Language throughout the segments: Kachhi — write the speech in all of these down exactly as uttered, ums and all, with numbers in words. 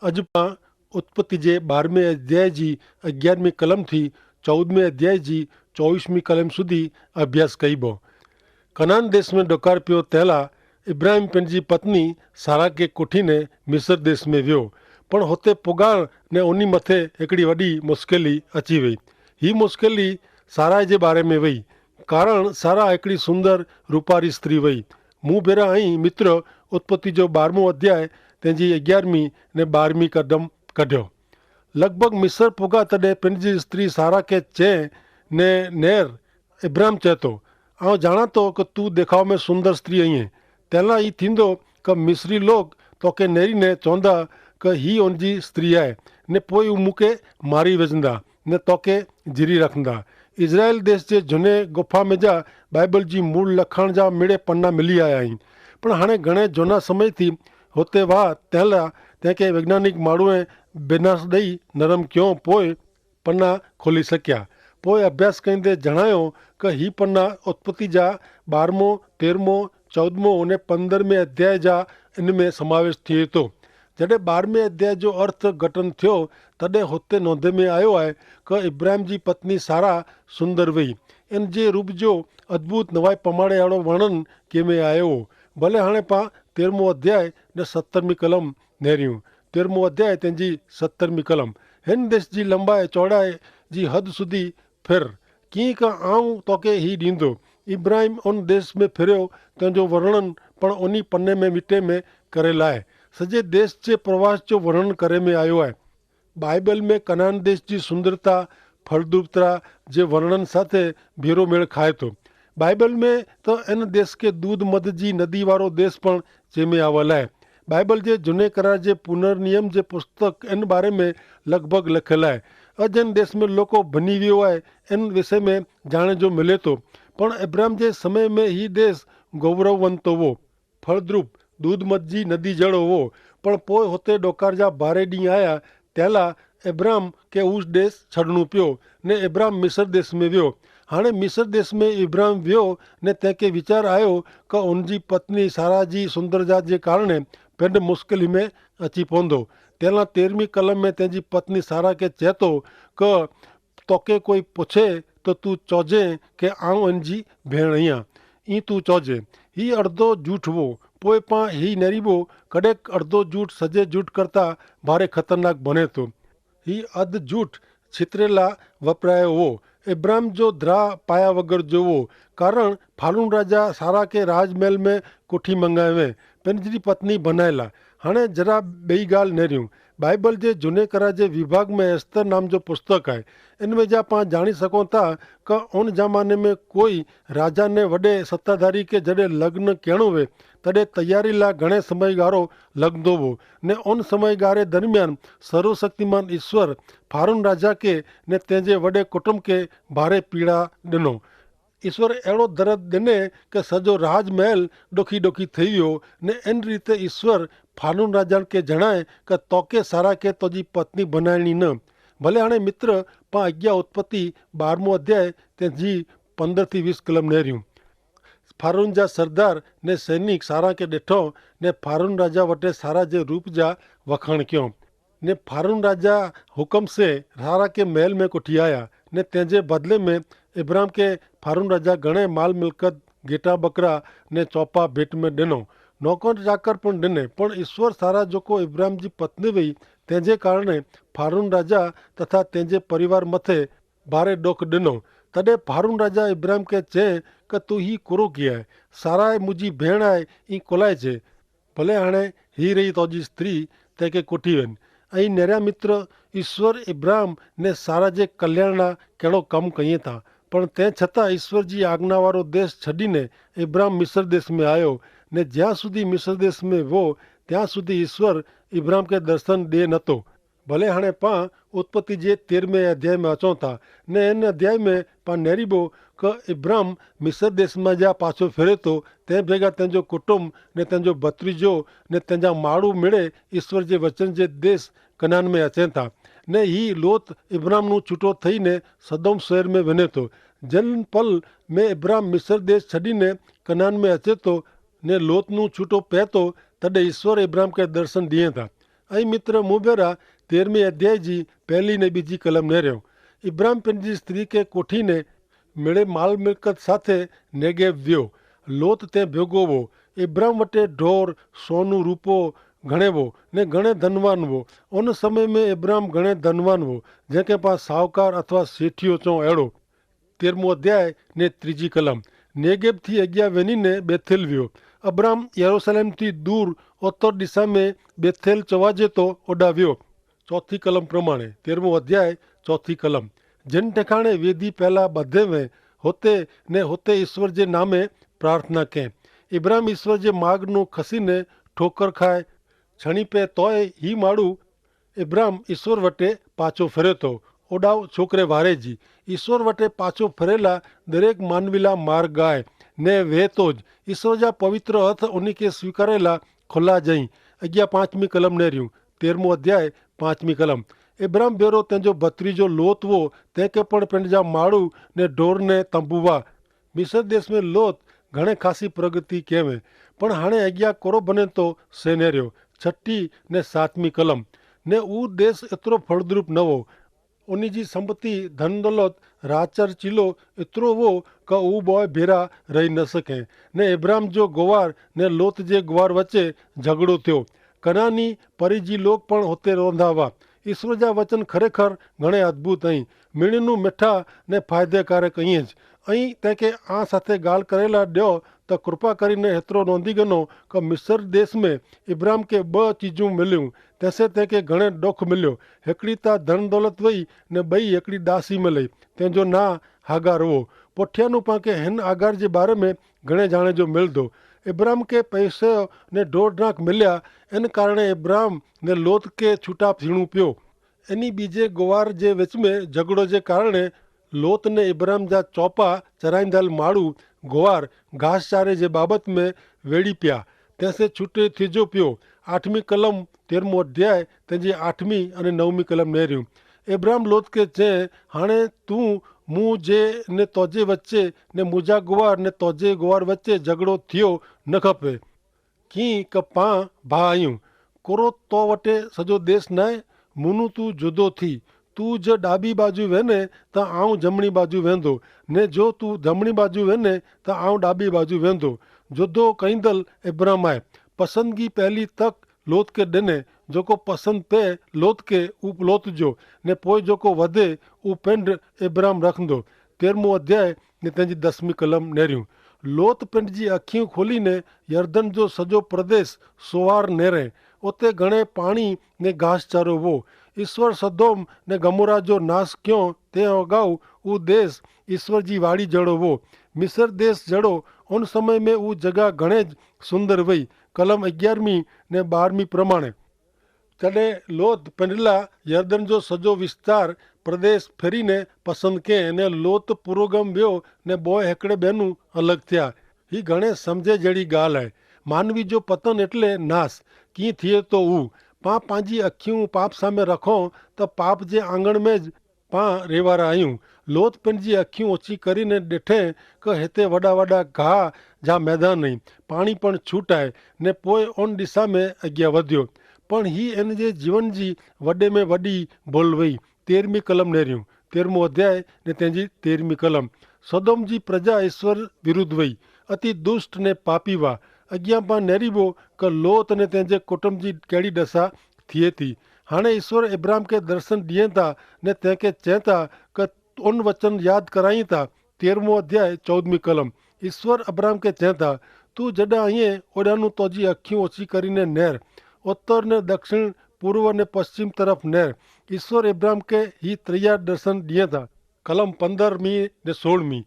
અજ પાં ઉત્પત્તિ જે બારમે અધ્યાય જી અગિયારમી કલમ થી ચૌદમે અધ્યાય જી ચોવીસમી કલમ સુધી અભ્યાસ કઈબો. કનાન દેશ મેં ડોકાર પ્યો તેલા ઇબ્રાહિમ પન જી પત્ની સારા કે કોઠી ને મિસર દેશ મેં વ્યો. પણ હોતે પોગાણ ને ઓની મતે એકડી વડી મુશ્કેલી અચી વય. હી મુશ્કેલી સારા જે બારે મેં વય, કારણ સારા એકડી સુંદર રૂપારી સ્ત્રી વય. મુભેરા અહીં મિત્ર ઉત્પત્તિ જો બારમો અધ્યાય તેની અગિયારમી ને બારમી કદમ કઢ્યો. લગભગ મિસર પોગા તદે પન જી સ્ત્રી સારા કે ચે ને નેર ઇબ્રાહિમ ચેતો, આવ જાણાતો કે તું દેખાવ મેં સુંદર સ્ત્રી અહીં. તેલા ઇ થીંદો કે મિસરી લોગ તોકે નેરી ને ચોંદા કે હી ઓનજી સ્ત્રી આય, ને પોય ઉમુકે મારી વેજંદા ને તોકે જીરી રાખંદા. ઇઝરાયેલ દેશ જે જુને ગોફા મેં જા બાઈબલ જી મૂળ લખાણ જા મેળે પન્ના મિલી આયા હી. પણ હાણે ઘણે જોના સમય થી હોતે વાહ તેલા તેંકે વૈજ્ઞાનિક માળુએ બેનાસ દઈ નરમ ક્યો પોય પન્ના ખોલી શક્યા. પોય અભ્યાસ કઈંદે જણાયો કે હી પન્ના ઉત્પત્તિ જા બારમો, તેરમો, ચૌદમો અને પંદરમે અધ્યાય જા ઇનમેં સમાવેશ થિયે તો. જડે બારમે અધ્યાય જો અર્થ ઘટન થ્યો તદે હોતે નોંધે મેં આયો આય કે ઇબ્રાહિમ જી પત્ની સારા સુંદર વય. એન જે રૂપ જો અદ્ભુત નવાઈ પમાડે આડો વર્ણન કે મેં આયો. ભલે હાણે પા તેરમો અધ્યાય ને સત્તરમી કલમ નેર્યું. તેરમો અધ્યાય તેની સત્તરમી કલમ. હેન દેશ જી લંબાઈ ચોડાઈ જી હદ સુધી ફેર કિંક આઉં તોકે હી દીંદો. ઇબ્રાહિમ ઉન દેશ મેં ફેર્યો તેનો વર્ણન પણ ઉની પન્ને મેં મિટે મેં કરેલા હૈ. સજે દેશ જે પ્રવાસ જો વર્ણન કરે મેં આયો હૈ. બાઈબલ મેં કનાન દેશ જી સુંદરતા ફળદૂપતરા જે વર્ણન સાથે ભેરો મેળ ખાય તો. બાઈબલ મેં તો એન દેશ કે દૂધ મધ જી નદી વારો દેશ પણ જેમે આવલ હૈ. બાઈબલ જે જુને કરાર જે પુનર્નિયમ જે પુસ્તક એન બારે મેં લગભગ લખેલ હૈ. અજ એન દેશ મેં લોકો ભની વ્યો હૈ એન વિષય મેં જાણે જો મિલે તો. પણ અબ્રાહમ જે સમય મેં હી દેશ ગૌરવવંતો વો, ફળદ્રૂપ દૂધ મત જી નદી જડો વો. પણ પોય હોતે ડોકાર જા ભારે દી આયા તેલા અબ્રાહમ કે ઉસ દેશ છડનું પ્યો ને અબ્રાહમ મિસર દેશ મેં વ્યો. હાણે મિસર દેશ મેં અબ્રાહમ વ્યો ને તેંકે વિચાર આયો કે ઉનજી પત્ની સારા જી સુંદર જાત જે કારણે પેંડ મુશ્કેલી મેં અચી પોંધો. તેલા તેરમી કલમ મેં તેની પત્ની સારા કે ચેતો કે તોકે કોઈ પોછે તો તું ચોજે કે આઉં એનજી ભેણ અહિયા. ઈ તું ચોજે. હી અડધો જૂઠ વો. પોય પાં હી નેરીબો કડેક અડધો જૂઠ સજે જૂઠ કરતા ભારે ખતરનાક ભને તો. હી અધ જૂઠ છિત્રેલા વપરાયો વો. ઇબ્રાહિમ જો દ્રા પાયા વગર જોવો. કારણ ફારૂન રાજા સારા કે રાજમહેલ મેં કોઠી મંગાવે પેનજરી પત્ની ભનાયેલા. હણે જરા બેઈ ગાલ નેર્યું. બાઈબલ જે જુને કરા જે વિભાગ મેં એસ્તર નામ જો પુસ્તક આય. એન મેં જા પાં જાણી સકો થા કે ઉન જમાને મેં કોઈ રાજા ને વડે સત્તાધારી કે જડે લગ્ન કહેણો વે તદે તૈયારી લા ઘણે સમયગારો લગ્ન દોવો. ને ઉન સમયગારે દરમિયાન સર્વશક્તિમાન ઈશ્વર ફારૂન રાજા કે ને તેજે વડે કુટુંબ કે ભારે પીડા દનો. ઈસ્વર એડો દરદ દેને કે સજો રાજમહેલ ડોખી ડોખી થઈ વ્યો. ને એન રીતે ઈસ્વર ફારૂન રાજાણ કે જણાય કે તોકે સારા કે તોજી પત્ની ભનાયણી ન. ભલે હણે મિત્ર, પાં અજ્ઞા ઉત્પત્તિ બારમો અધ્યાય તે જી પંદર થી વીસ કલમ નહર્યું. ફારૂન જા સરદાર ને સૈનિક સારા કે દેઠો ને ફારૂન રાજા વટે સારા જે રૂપ જા વખાણ ક્યો. ને ફારૂન રાજા હુકમ સે સારા કે મહેલ મેં કોઠી આયા. ને તેજે બદલે મેં ઇબ્રાહિમ કે ફારૂન રાજા ઘણે માલ મિલકત ગેટા બકરા ને ચોપા ભેટ મેં દેનો. નોકર ચાકર પણ દેને. પણ ઇશ્વર સારા જોકો ઇબ્રાહિમ જી પત્ની વય તેજે કારણે ફારૂન રાજા તથા તેજે પરિવાર મતે ભારે ડોખ દેનો. તદે ફારૂન રાજા ઇબ્રાહિમ કે ચે કે તું હી કોરો કિયા હૈ? સારા એ મુજી ભેણ આય ઇં કોલાય છે. ભલે હણે હી રહી તોજી સ્ત્રી તેંકે કોઠી વેન. અહીં નેર્યા મિત્ર, ઇશ્વર ઇબ્રાહિમ ને સારા જે કલ્યાણના કેડો કમ કહિયે થા. પણ તે છતાં ઇશ્વર જી આજ્ઞાવારો દેશ છડીને ઇબ્રાહિમ મિસર દેશ મેં આયો. ને જ્યાં સુધી મિસર દેશ મેં વો ત્યાં સુધી ઇશ્વર ઇબ્રાહિમ કે દર્શન દે નતો. ભલે હણે પાં ઉત્પત્તિ જે તેરમે અધ્યાય મેં અચો થા. ને એન અધ્યાય મેં પાં નેરીબો કે ઇબ્રાહિમ મિસર દેશ મેં જા પાછો ફેરે તો તે ભેગા તેનજો કુટુંબ ને તેનજો ભત્રીજો ને તેનજા માળુ મેળે ઇશ્વર જે વચન જે દેશ કનાન મેં અચે થા. ને હી લોત ઇબ્રાહિમ નું છૂટો થઈ ને સદોમ શહેર મેં વેને તો. જેન પલ મેં ઇબ્રાહિમ મિસર દેશ છડી ને કનાન મેં અચે તો ને લોત નું છૂટો પહેતો તદે ઇશ્વર ઇબ્રાહિમ કે દર્શન દિયે થા. અહીં મિત્ર મુભેરા તેરમી અધ્યાય જી પહેલી ને બીજી કલમ નહીં રહ્યો. ઇબ્રાહિમ પેનજી સ્ત્રી કે કોઠી ને મેળે માલ મિલકત સાથે નેગેબ વ્યો. લોત તે ભેગો વો. ઇબ્રાહિમ વટે ઢોર, સોનું રૂપો ઘણે વો ને ઘણે ધનવાન વો. ઓન સમય મેં ઇબ્રાહિમ ઘણે ધનવાન વો, જેંકે પા સાવકાર અથવા સેઠિયો ચો એડો. તેરમો અધ્યાય ને ત્રીજી કલમ. નેગેબ થી અગિયા વેની ને બેથેલ વ્યો. અબ્રાહમ યરુસલેમ થી દૂર ઓતર દિશા મેં બેથેલ ચવાજે તો ઓડા વ્યો. ચોથી કલમ પ્રમાણે તેરમો અધ્યાય ચોથી કલમ. જેન ઠેકાણે વેદી પહેલા બધે વે હોતે ને હોતે ઈસવર જે નામે પ્રાર્થના કે. ઇબ્રાહમ ઈસવર જે માર્ગ નો ખસી ને ઠોકર ખાય છણી પે તોય હી માડૂ ઇબ્રાહિમ ઈસ્વર વટે પાછો ફેર્યો તો. ઓડાવ છોકરે વારે જી ઈસ્વર વટે પાછો ફેરેલા દરેક માનવીલા માર્ગ ગાય ને વહેતો જ ઈસ્વર જા પવિત્ર અર્થ ઉની કે સ્વીકારેલા ખોલા જઈ. અગિયા પાંચમી કલમ ને રહ્યું. તેરમો અધ્યાય પાંચમી કલમ. ઇબ્રાહિમ ભેરો તેનો ભત્રીજો લોત વો, તે કે પણ પેનજા માળું ને ઢોરને તંબુવા. મિસર દેશ મેં લોત ઘણે ખાસી પ્રગતિ કહેવે, પણ હાણે અગિયા કોરો ભને તો સેનેર્યો. છઠી ને સાતમી કલમ. ને ઉ દેશ એતરો ફળદ્રૂપ નવો. ઓની જી સંપત્તિ ધનદોલત રાચર ચીલો એતરો વો કે ઉ બોય ભેરા રહી ન સકે. ને ઇબ્રાહિમ જો ગોવાર ને લોત જે ગોવાર વચ્ચે ઝઘડો થયો. કનાની પરિજી લોક પણ હોતે રોંધાવા. ઈસ્વર જા વચન ખરેખર ઘણે અદ્ભુત અહીં. મિણનું મેઠા ને ફાયદેકારક અહીં જ. અહીં તેંકે આ સાથે ગાલ કરેલા દ્યો તો કૃપા કરીને હેતરો નોંધી ગનો કે મિસર દેશ મેં ઇબ્રાહિમ કે બહ ચીજું મિલ્યું. તેસે તેંકે ઘણે ડોખ મિલ્યો. હેકડી તા ધન દોલત વહી ને બહી હેકડી દાસી મિલી. તેંજો ના હાગાર હો. પોઠિયાનું પાંકે હેન આગાર જે બારે મેં ઘણે જાણે જો મિલ દો. ઇબ્રાહિમ કે પૈસે ને ઢોર ડ્રાંક મિલ્યા. એન કારણે ઇબ્રાહિમ ને લોત કે છૂટા ફીણું પ્યો. એની બીજે ગોવાર જે વેચમે ઝઘડો જે કારણે લોત ને ઇબ્રાહિમ જા ચોપા ચરાઈંદલ માળું ગોવાર ઘાસચારે જે બાબત મેં વેડી પ્યા. તેસે છૂટે થીજો પ્યો. આઠમી કલમ તેરમો અધ્યાય તેની આઠમી અને નવમી કલમ નહીં રહ્યું. ઇબ્રાહિમ લોત કે ચે, હાણે તું મું જે ને તોજે વચ્ચે ને મુજા ગોવાર ને તોજે ગોવાર વચ્ચે ઝઘડો થયો ન ખપે. કિંક પાં ભા આયું. કોરો તો વટે સજો દેશ નાય. મુનું તું જુદો થી. તું જ ડાબી બાજુ વેને તો આઉં જમણી બાજુ વેંધો, ને જો તું જમણી બાજુ વેને તો આઉં ડાબી બાજુ વેંધો. જુદો કૈંદલ એબ્રામાય. પસંદગી પહેલી તક લોત કે દેને. જોકો પસંદ પે લોત કે ઉપલોત જો, ને પોય જોકો વધે ઉપેંડ એબ્રામ રખંદો. તેરમો અધ્યાય ને તેની દસમી કલમ નેર્યું. લોત પેંડ જી અખિયું ખોલી ને યર્દન જો સજો પ્રદેશ સોવાર નેરે. ઓતે ઘણે પાણી ને ઘાસચારો વો. ઈસ્વર સદોમ ને ગમોરા જો નાસ ક્યો તે અગાઉ ઉ દેશ ઈસ્વર જી વાડી જડો વો. મિસર દેશ જડો ઉન સમય મેં ઉ જગા ઘણે જ સુંદર વય. કલમ અગિયારમી ને બારમી પ્રમાણે. તેડે લોત પેંડલા યર્દન જો સજો વિસ્તાર પ્રદેશ ફેરી ને પસંદ કે ને લોત પુરોગમ વ્યો ને બોય હેકડ઼ે બેનું અલગ થ્યાં. હી ઘણે સમઝે જેડી ગાલ હૈ. માનવી જો પતન એટલે નાસ કી થિયે તો ઉવ. પાં પાંજી અખ્યું પાપ સામે રખો તો પાપ જે આંગણ મેં જ પાં રેવારા આયું. લોત પેનજી અખ્યું ઓછી કરી ને દેઠે કે હેતે વડા વડા ઘા જા મેદા નહીં, પાણી પણ છૂટાય. ને પોય ઓન દિશા મેં અગિયા વધ્યો. પણ હી એન જે જીવન જી વડે મેં વડી ભોલ વય. તેરમી કલમ નેર્યું. તેરમો અધ્યાય ને તેની તેરમી કલમ. સદોમ જી પ્રજા ઈસ્વર વિરુદ્ધ વય, અતિ દુષ્ટ ને પાપી વા. અગિયા પાં નેરીબો કે લોત ને તેની કુટુંબ જી કેડી દશા થિયે થી. હાણે ઈસ્વર ઇબ્રાહિમ કે દર્શન દિયે તા ને તેંકે ચેંતા કે ઉન વચન યાદ કરાઈ તા. તેરમો અધ્યાય ચૌદમી કલમ. ઈસ્વર અબ્રાહમ કે ચેંતા, તું જડા અહીં ઓડાનું તોજી અખ્યું ઓછી કરીને નેર, ઉત્તર ને દક્ષિણ, પૂર્વ ને પશ્ચિમ તરફ નેર. ઈસ્વર અબ્રાહમ કે હી ત્રિયા દર્શન દિયે તા. કલમ પંદરમી ને સોળમી.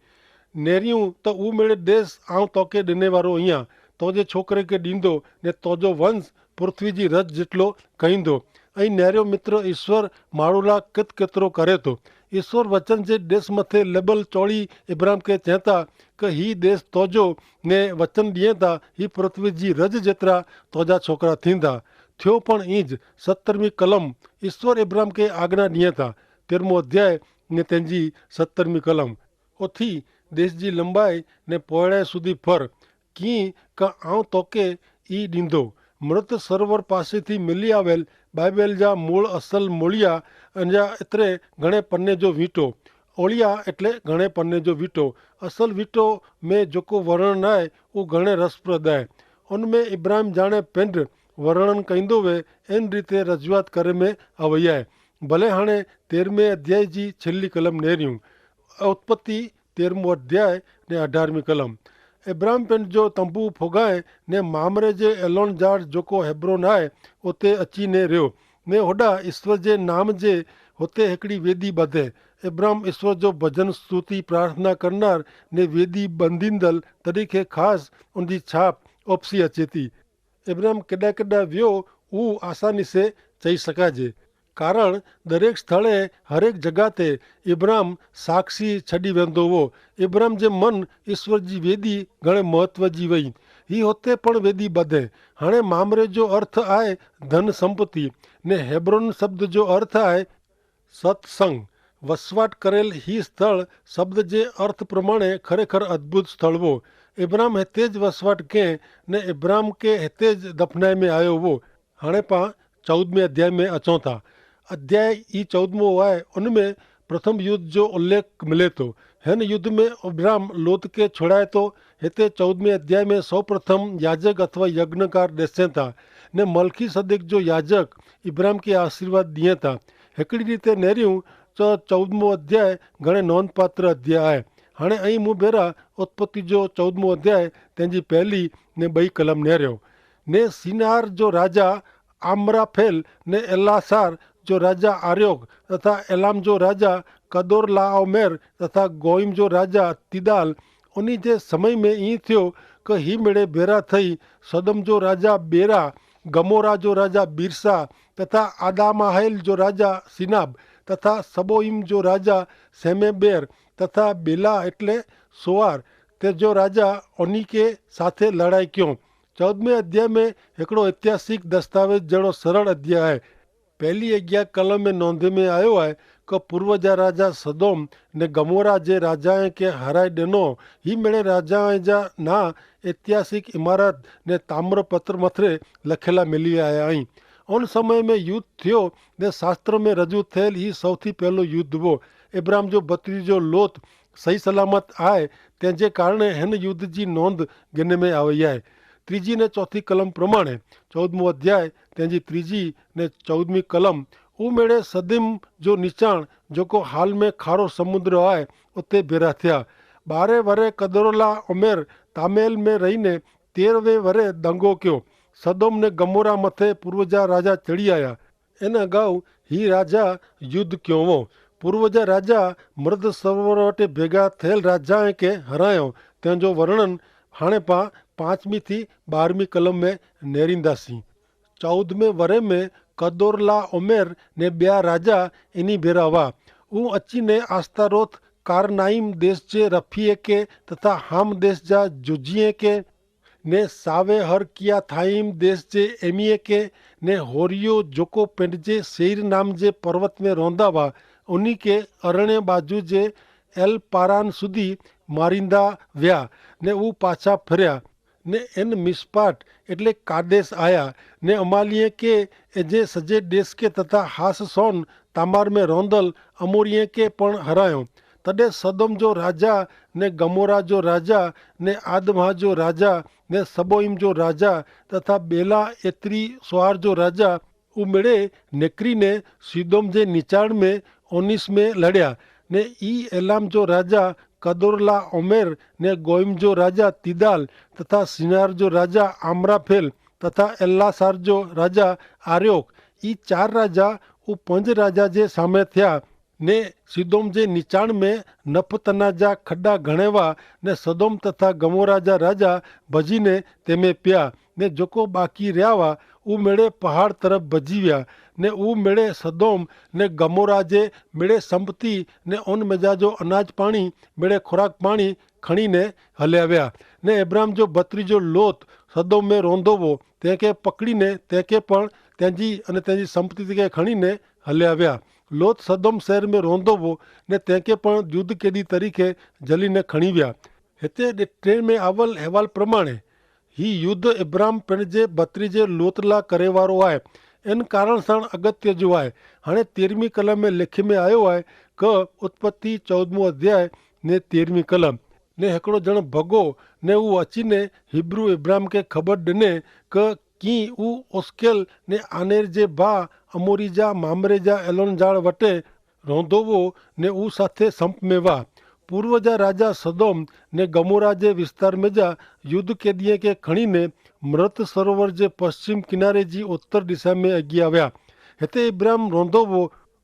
નેરિયું તો ઉમેડે દેશ આવ તોકે દેને વારો અહિયા તોજે છોકરે કે દીંદો, ને તોજો વંશ પૃથ્વી જી રજ જેટલો કહીંદો. અહીં નેર્યો મિત્ર ઈસ્વર માળુલા કેત કેતરો કરે તો. ઈસ્વર વચન જે દેશ મતે લેબલ ચોળી ઇબ્રાહિમ કે ચેંતા કે હી દેશ તોજો ને વચન દિયે તા હી પૃથ્વી જી રજ જેતરા તોજા છોકરા થીંદા. થ્યો પણ ઈજ સત્તરમી કલમ. ઈસ્વર ઇબ્રાહિમ કે આજ્ઞા દિયે તા. તેરમો અધ્યાય ને તેની સત્તરમી કલમ. ઓથી દેશ જી લંબાઈ ને પોયડાઈ સુધી ફર, કિંક આઉં તોકે ઈ દીંધો. મૃત સર્વર પાસેથી મિલી આવેલ બાઈબલ જા મૂળ અસલ મોળિયા અન્યા એતરે ઘણે પન્ને જો વીંટો. ઓળિયા એટલે ઘણે પન્ને જો વીંટો. અસલ વીંટો મેં જોકો વર્ણન આય ઉં ઘણે રસપ્રદ આય. ઉનમેં ઇબ્રાહિમ જાણે પેંડ વર્ણન કઈંદો વે એન રીતે રજૂઆત કરે મેં આવય આય. ભલે હાણે તેરમે અધ્યાય જી છેલ્લી કલમ નેર્યું. ઉત્પત્તિ તેરમો અધ્યાય ને અઢારમી કલમ. એબ્રાહિમ પેંડ જો તંબુ ફોગાય ને મામરે જે એલોન જાર જોકો હેબ્રોન આય ઉતે અચી ને રહ્યો. ને હોડા ઈસ્વર જે નામ જે હોતે હેકડી વેદી બધે. એબ્રાહિમ ઈસ્વર જો ભજન સ્તુતિ પ્રાર્થના કરનાર ને વેદી બંધિંદલ તરીકે ખાસ ઉનજી છાપ ઓપસી અચેતી. એબ્રાહિમ કેડા કેડા વ્યો ઉ આસાની સે ચહી સકાજે. કારણ દરેક સ્થળે હરેક જગાતે ઇબ્રાહિમ સાક્ષી છડી વેંધો વો. ઇબ્રાહિમ જે મન ઇશ્વર જી વેદી ઘણે મહત્વ જી વય. હી હોતે પણ વેદી બધે. હણે મામરે જો અર્થ આય ધન સંપત્તિ, ને હેબ્રોન શબ્દ જો અર્થ આય સત્સંગ. વસવાટ કરેલ હી સ્થળ શબ્દ જે અર્થ પ્રમાણે ખરેખર અદ્ભુત સ્થળ વો. ઇબ્રાહિમ હેતે જ વસવાટ કે ને ઇબ્રાહિમ કે હેતે જ દફનાઈ મેં આયો વો. હણે પા ચૌદમે અધ્યાય મેં અચોતા. અધ્યાય ઈ ચૌદમો વાય ઉનમેં પ્રથમ યુદ્ધ જો ઉલ્લેખ મિલે તો. હેન યુદ્ધ મેં ઇબ્રાહિમ લોત કે છોડાય તો. હેતે ચૌદમે અધ્યાય મેં સૌ પ્રથમ યાજક અથવા યજ્ઞકાર દેસે તા ને મલખી સદેક જો યાજક ઇબ્રાહિમ કે આશીર્વાદ દિયે તા. હેકડી રીતે નેર્યું તો ચૌદમો અધ્યાય ઘણે નોંધપાત્ર અધ્યાય આય. હણે અહીં મુભેરા ઉત્પત્તિ જો ચૌદમો અધ્યાય તેની પહેલી ને બઈ કલમ નેર્યો. ને સિનાર જો રાજા આમ્રાફેલ ને એલાસાર જો રાજા આર્યોગ તથા એલામ જો રાજા કદોરલાઓમેર તથા ગોઈમ જો રાજા તિદાલ. ઉની જે સમય મેં ઈ થયો કે હી મેળે ભેરા થઈ સદોમ જો રાજા બેરા, ગમોરા જો રાજા બિરસા તથા આદામાહેલ જો રાજા સિનાબ તથા સબોઇમ જો રાજા સેમેબેર તથા બેલા એટલે સોઆર તે જો રાજા ઉની કે સાથે લડાઈ ક્યો. ચૌદમે અધ્યાય મેં હેકડો ઐતિહાસિક દસ્તાવેજ જેડો સરળ અધ્યાય હૈ. પહેલી અગિયા કલમ મેં નોંધે મેં આયો હૈ કે પૂર્વજા રાજા સદોમ ને ગમોરા જે રાજાએ કે હરાઈ દેનો. હી મેળે રાજાએ જા ના ઐતિહાસિક ઇમારત ને તામ્રપત્ર મથરે લખેલા મેલી આયા હૈં. અન સમય મેં યુદ્ધ થયો ને શાસ્ત્ર મેં રજૂ થયેલ હી સૌથી પહેલો યુદ્ધ વો. ઇબ્રાહિમ જો ભત્રીજો લોત સહી સલામત આય તેજે કારણે હેન યુદ્ધ જી નોંધ ગેને મેં આવય આય. ત્રીજી ને ચોથી કલમ પ્રમાણે ચૌદમો અધ્યાય તેની ત્રીજી ને ચૌદમી કલમ ઉમેડે સદીમ જો નિચાણ જોકો હાલ મેં ખારો સમુદ્ર આય ઉતે ભેરા થયા. બારે વરે કદરોલા ઉમેર તામેલ મેં રહીને તેરવે વરે દંગો ક્યો. સદોમ ને ગમોરા મતે પૂર્વજા રાજા ચડી આયા. એન અગાઉ હી રાજા યુદ્ધ ક્યોંવો. પૂર્વજા રાજા મૃદ સર્વર વટે ભેગા થયેલ રાજાએ કે હરાયો. તેનો વર્ણન હાણે પા પાંચમી થી બારમી કલમ મેં નેરીંદા સી. ચૌદમે વરે મેં કદોરલા ઓમેર ને બ્યા રાજા એની ભેરા વા. ઉં અચ્છી ને આસ્તારોથ કારનાઇમ દેશ જે રફીએ કે તથા હામ દેશ જા જોજીએ કે ને સાવે હર કિયા થાઈમ દેશ જે એમિયે કે ને હોરિયો જોકો પેંડ જે સેઈર નામ જે પર્વત મેં રોંધા વા ઉની કે અરણે બાજુ જે એલ પારાન સુધી મારિંદા વ્યા ને ઉપાછા ફર્યા. ને એન મિસ્પાટ એટલે કાદેશ આયા. ને અમાલિયે કે જે સજે દેશ કે તથા હાસ સોન તામાર મેં રોંધલ અમોરિયે કે પણ હરાયો. તદે સદોમ જો રાજા ને ગમોરા જો રાજા ને આદમા જો રાજા ને સબોઇમ જો રાજા તથા બેલા એતરી સોઆર જો રાજા ઉમેડે નેકરી ને સિદોમ જે નિચાણ મેં ઓનિસ મેં લડ્યા. ને ઇ એલામ જો રાજા કદોરલા ઓમેર ને ગોઇમ જો રાજા તિદાલ તથા સિનાર જો રાજા આમરાફેલ તથા એલ્લાસાર જો રાજા આર્યોક. ઇ ચાર રાજા ઉપંજ રાજા જે સામે થ્યા. ને સિદોમ જે નિચાણ મેં નફતના જા ખડા ઘણેવા ને સદોમ તથા ગમોરા જા રાજા ભજીને તેમે પ્યા. ને જોકો બાકી રહ્યા વા ઉમેડે પહાડ તરફ ભજીવ્યા. ને ઉમેડે સદોમ ને ગમોરા જે મેડે સંપત્તિ ને ઓન મેજા જો અનાજ પાણી મેડે ખોરાક પાણી ખણીને હલ્યા વ્યા. ને એબ્રાહિમ જો ભત્રી જો લોત સદોમ મેં રોંધો વો તેંકે પકડીને તેંકે પણ તેની અને તેની સંપત્તિ કે ખણીને હલ્યા વ્યા. લોત સદોમ શહેર મેં રોંધો વો ને તેંકે પણ યુદ્ધ કેદી તરીકે જલી ને ખણી વ્યા. હેતે ટેન મેં આવલ હેવાલ પ્રમાણે હી યુદ્ધ ઇબ્રાહિમ પેનજે ભત્રીજે લોતલા કરેવારો આય. એન કારણ સણ અગત્ય જો આય. હણે તેરમી કલમ મેં લેખી મેં આયો આય, કે ઉત્પત્તિ ચૌદમો અધ્યાય ને તેરમી કલમ. ને હેકડો જણ ભગો ને ઉં અચીને હિબ્રૂ ઇબ્રાહિમ કે ખબર દને, કે કિં ઉં ઓસ્કેલ ને આનેર જે ભા અમોરી જા મામરે જા એલોન જાળ વટે રોંધો વો, ને ઉસાથે સંપ મેં વા. પૂર્વ જા રાજા સદોમ ને ગમોરા જે વિસ્તાર મેં જા યુદ્ધ કેદિયે કે ખણી ને મૃત સરોવર જે પશ્ચિમ કિનારે જી ઉત્તર દિશા મેં અગિયા વ્યા. હેતે ઇબ્રાહિમ રોંધો વો.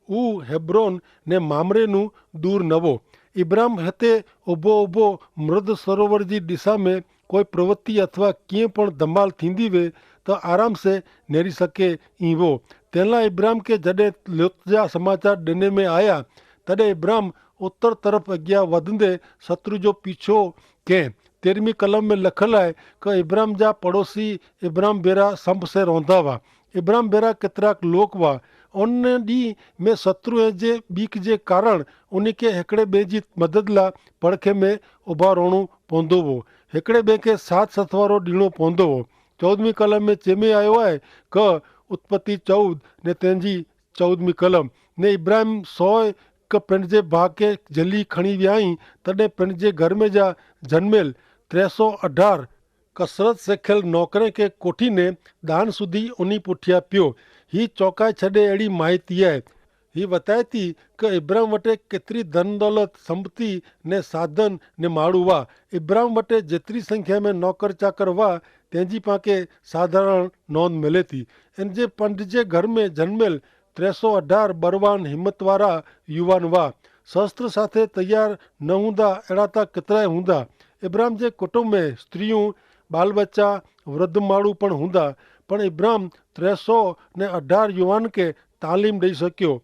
ઉ હેબ્રોન ને મામરે નું દૂર નવો. ઇબ્રાહિમ હેતે ઉભો ઉભો મૃત સરોવર જી દિશા મેં કોઈ પ્રવૃત્તિ અથવા કિંય પણ ધમાલ થીંદી વે, તો આરામ સે નેરી સકે. ઇંવો તેનલા ઇબ્રાહિમ કે જડે લોત જા સમાચાર દેને મેં આયા, તદે ઇબ્રાહિમ ઉત્તર તરફ અગિયા વધને શત્રુ જો પીછો કે. તેરમી કલમ મેં લખલ આય, કે ઇબ્રાહિમ જા પડોશી ઇબ્રાહિમ ભેરા સંપ સે રોંધા વા. ઇબ્રાહિમ ભેરા કેતરાક લોક વા. ઓન દી મેં શત્રુ જે બીક જે કારણ ઉની કે હેકડ઼ે બે જી મદદલા પડખે મેં ઉભા રોણું પોંધો વો. હેકડ઼ે બે કે સાથ સથવારો દીણો પોંધો વો. ચૌદમી કલમ મેં ચેમે આયો આય, કે ઉત્પત્તિ ચૌદ ને તેની ચૌદમી કલમ. ને ઇબ્રાહિમ સોય કે પેનજે ભાકે જલી ખણી વ્યાઈ, તદે પેનજે ઘરમે જા જન્મેલ ત્રેસો અઢાર કસરત સેખેલ નોકરે કે કોઠી ને દાન સુધી ઉની પુઠ્યા પ્યો. હી ચોકાઈ છડે એડી માહિતી હૈ. હી વતાયતી કે ઇબ્રાહિમ વટે કેતરી ધન દોલત, સંપત્તિ ને સાધન ને માળુ વા. ઇબ્રાહિમ વટે જેતરી સંખ્યા મેં નોકર ચાકર વા, તેની પાંકે સાધારણ નોંધ મેલેતી. એન જે પંડ જે ઘર મેં જન્મેલ ત્રેસો અઢાર બરવાન હિંમતવારા યુવાન વા. શસ્ત્ર સાથે તૈયાર ન હુંદા એડાતા કેતરાય હુંદા. ઇબ્રાહિમ જે કુટુંબ મેં સ્ત્રીઓ, બાલબચ્ચા, વૃદ્ધ માળુ પણ હુંદા. પણ ઇબ્રાહિમ ત્રેસો ને અઢાર યુવાન કે તાલીમ દઈ શક્યો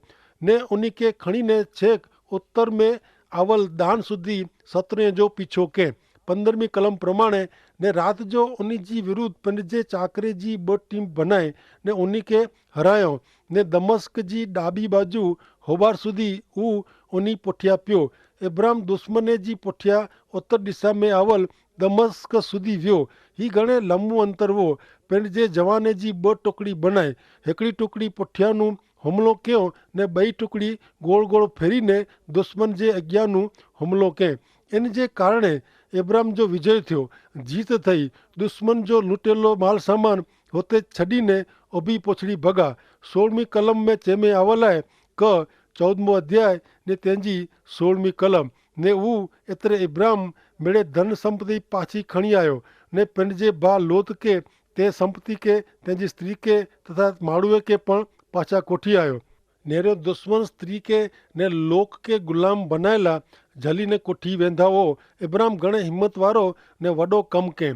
ને ઉની કે ખણી ને છેક ઉત્તર મેં આવલ દાન સુધી સત્રે જો પીછો કે. પંદ્રહમી કલમ પ્રમાણે ને રાત જો ઉની જી વિરુદ્ધ પંડ જે ચાકરે જી બટ ટીમ ભનાઈ ને ઉની કે હરાયો. ને દમસ્ક જી ડાબી બાજુ હોબાર સુધી ઉ ઉની પોઠ્યા પ્યો. ઇબ્રાહિમ દુશ્મને જી પોઠ્યા ઉત્તર દિશા મેં આવલ દમસ્ક સુધી વ્યો. હી ઘણે લંબુ અંતર વો. પંડ જે જવાને જી બટ ટુકડી ભનાઈ. હેકડી ટુકડી પોઠ્યાનું હુમલો કયો ને બઈ ટુકડી ગોળ ગોળ ફેરી ને દુશ્મન જે અજ્ઞાનું હુમલો કે. એન જે કારણે ઇબ્રાહિમ જો વિજય થયો, જીત થઈ. દુશ્મન જો લૂંટેલો માલ સામાન હોતે છડીને ઓભી પોછડી ભગા. સોળમી કલમ મેં ચેમે આવલ આય, કે ચૌદમો અધ્યાય ને તેની સોળમી કલમ. ને ઉ એતરે ઇબ્રાહિમ મેળે ધન સંપત્તિ પાછી ખણી આયો. ને પેનજે ભા લોત કે તે સંપત્તિ કે તેની સ્ત્રી કે તથા માળુએ કે પણ પાછા કોઠી આયો. નેરો દુશ્મન સ્ત્રી કે ને લોક કે ગુલામ બનાયેલા જલી ને કોઠી વેંધાવો. ઇબ્રાહિમ ઘણે હિંમતવારો ને વડો કમ કે.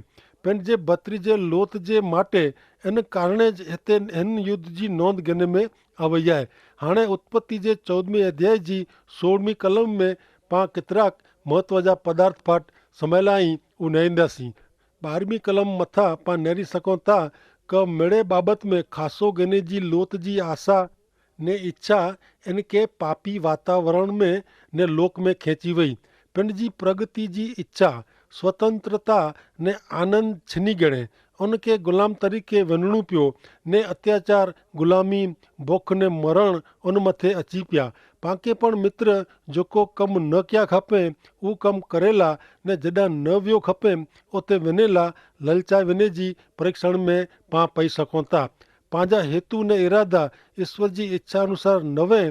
પેનજે ભત્રીજે લોત જે માટે એન કારણે જ હેતે હેન યુદ્ધ જી નોંધ ગેને મેં આવયાએ. હાણે ઉત્પત્તિ જે ચૌદમી અધ્યાય જી સોળમી કલમ મેં પાં કેતરાક મહત્વ જા પદાર્થ પાઠ સમયલા અહીં ઉનાઈંદા સી. બારમી કલમ મથા પાં નેરી સકોતા કે મેળે બાબત મેં ખાસો ગેને જી લોત જી આશા ને ઇચ્છા એન કે પાપી વાતાવરણ મેં ને લોક મેં ખેંચી વય. પિંડ જી પ્રગતિ જી ઇચ્છા, સ્વતંત્રતા ને આનંદ છીની ગણે. અનકે ગુલામ તરીકે વનણું પ્યો ને અત્યાચાર, ગુલામી, ભોખ ને મરણ અનમતે અચીપ્યા. પાંકે પણ મિત્ર જોકો કમ ન ક્યા ખપે ઉં કમ કરેલા ને જડા ન વ્યો ખપે ઓતે વનેલા લલચાઈ વને જી પરીક્ષણ મેં પાં પઈ સકોતા. પાંજા હેતુ ને ઇરાદા ઇશ્વર જી ઇચ્છા અનુસાર નવે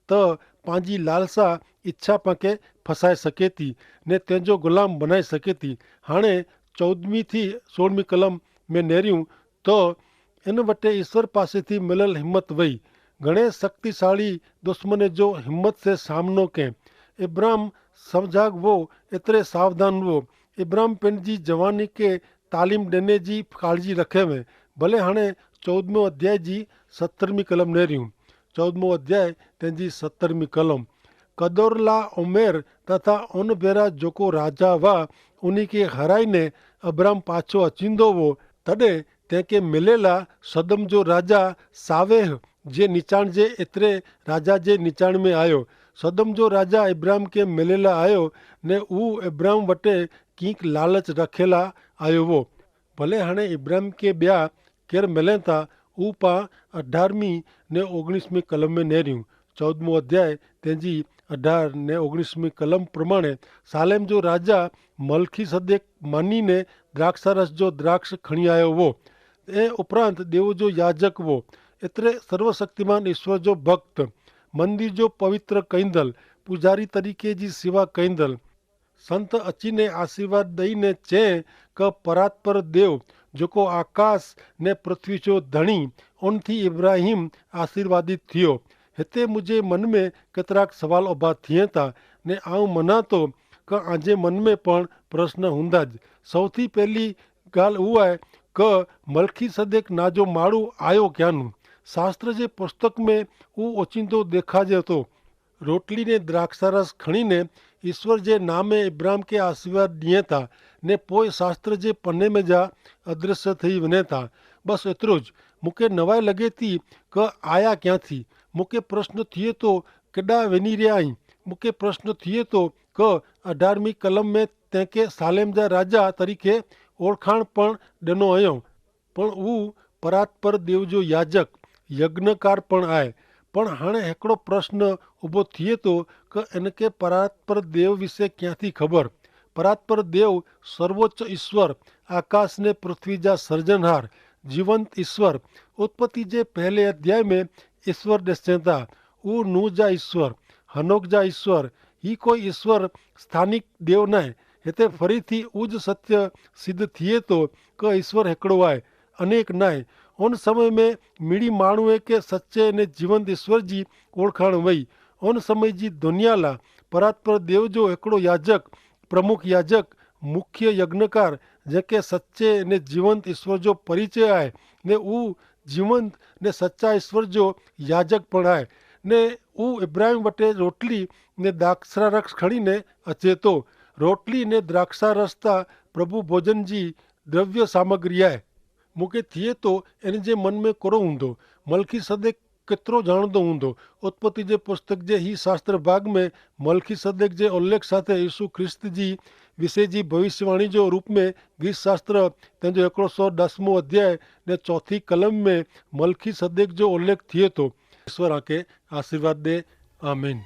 તો પાંજી લાલસા ઇચ્છા પાંકે ફસાઈ સકેતી ને તેનજો ગુલામ બનાઈ સકેતી. હાણે ચૌદમી થી સોળમી કલમ મેં નેર્યું તો એન વટે ઇશ્વર પાસેથી મિલલ હિંમત વય. ઘણે શક્તિશાળી દુશ્મને જો હિંમત સે સામનો કે. ઇબ્રાહિમ સમઝાગ વો એતરે સાવધાન વો. ઇબ્રાહિમ પેનજી જવાની કે તાલીમ દેને જી કાળજી રખે વે. ભલે હણે ચૌદમો અધ્યાય જી સત્તરમી કલમ નેર્યું. ચૌદમો અધ્યાય તેની સત્તરમી કલમ. કદોરલા ઓમેર તથા ઓન ભેરા જોકો રાજા વા ઉની કે હરાઈ ને અબ્રાહમ પાછો અચીંદો વો. તદે તેંકે મિલેલા સદમ જો રાજા સાવેહ જે નિચાણ જે એતરે રાજા જે નિચાણ મેં આયો. સદમ જો રાજા ઇબ્રાહમ કે મિલેલા આયો ને ઉ ઇબ્રાહમ વટે કિંક લાલચ રખેલા આયો વો. ભલે હણે ઇબ્રાહિમ કે બ્યા કેર મેલેતા ઉપા અઢારમી ને ઓગણીસમી કલમ મેં નેર્યું. ચૌદમો અધ્યાય તેની અઢાર ને ઓગણીસમી કલમ પ્રમાણે સાલેમ જો રાજા મલખીસદેક માની ને દ્રાક્ષારસ જો દ્રાક્ષ ખણિયાયો વો. એ ઉપરાંત દેવો જો યાજક વો. એતરે સર્વશક્તિમાન ઇશ્વર જો ભક્ત મંદિર જો પવિત્ર કૈંદલ પૂજારી તરીકે જી સેવા કૈંદલ સંત અચીને આશીર્વાદ દઈને ચે કે પરાત્પર દેવ જોકો આકાશ ને પૃથ્વી જો ધણી ઓનથી ઇબ્રાહિમ આશીર્વાદિત થિયો. હેતે મુઝે મન મેં કેતરાક સવાલ ઉભા થિયે તા ને આઉં મનાતો કે આજે મન મેં પણ પ્રશ્ન હુંદા જ. સૌથી પહેલી ગાલ ઉઆય કે મલખીસદેક ના જો માળું આયો ક્યાંનું? શાસ્ત્ર જે પુસ્તક મેં ઉ ઓચિંદો દેખાજે તો રોટલી ને દ્રાક્ષારસ ખણી ને ઇશ્વર જે નામે ઇબ્રાહિમ કે આશીર્વાદ દિયે તા ને પોય શાસ્ત્ર જે પને મેં જા અદ્રશ્ય થઈ વને તા. બસ એતરો જ. મુકે નવાઈ લગે તી કે આયા ક્યાંથી? મુકે પ્રશ્ન થિયે તો કેડા વેની રહ્યા હી? મુકે પ્રશ્ન થિયે તો કે અઢારમી કલમ મેં તેંકે સાલેમ જા રાજા તરીકે ઓળખાણ પણ ડેનો અયો. પણ ઉં પરાત્પર દેવ જો યાજક યજ્ઞકાર પણ આય. પણ હણે હેકડો પ્રશ્ન ઉભો થિયે તો કે એનકે પરાત્પર દેવ વિશે ક્યાંથી ખબર? પરાત્પર દેવ સર્વોચ્ચ ઇશ્વર, આકાશ ને પૃથ્વી જા સર્જનહાર, જીવંત ઇશ્વર. ઉત્પત્તિ જે પહેલે અધ્યાય મેં ઇશ્વર દેસેતા ઉં નૂહ જા ઇશ્વર, હનોક જા ઇશ્વર. હી કોઈ ઇશ્વર સ્થાનિક દેવ નાય. હેતે ફરીથી ઉજ સત્ય સિદ્ધ થિયે તો કે ઇશ્વર હેકડો આય, અનેક નાય. ઓન સમય મેં મિડી માણુએ કે સચ્ચે ને જીવંત ઇશ્વર જી ઓળખાણ વય. ઓન સમય જી ધોનિયાલા પરાત્પર દેવ જો હેકડો યાજક, પ્રમુખ યાજક, મુખ્ય યજ્ઞકાર, જેંકે સચ્ચે ને જીવંત ઇશ્વર જો પરિચય આય, ને ઉં જીવંત ને સચ્ચા ઇશ્વર જો યાજક પણ આય. ને ઉં ઇબ્રાહિમ વટે રોટલી ને દાક્ષારક્ષ ખણી ને અચેતો. રોટલી ને દ્રાક્ષારસ તા પ્રભુ ભોજન જી દ્રવ્ય સામગ્રી આય. મુકે થિયે તો એન જે મન મેં કરો હૂંદો? મલખીસદેક કેતરો જાણતો હૂંદો? ઉત્પત્તિ જે પુસ્તક જે હી શાસ્ત્ર ભાગ મેં મલખીસદેક જે ઉલ્લેખ સાથે ઈસુ ખ્રિસ્ત જી વિશે જી ભવિષ્યવાણી જો રૂપ મેં ગ્રીસ શાસ્ત્ર તેનો એકડો સો દસમો અધ્યાય ને ચોથી કલમ મેં મલખીસદેક જો ઉલ્લેખ થિયે તો. ઈસવર આકે આશીર્વાદ દે. આમીન.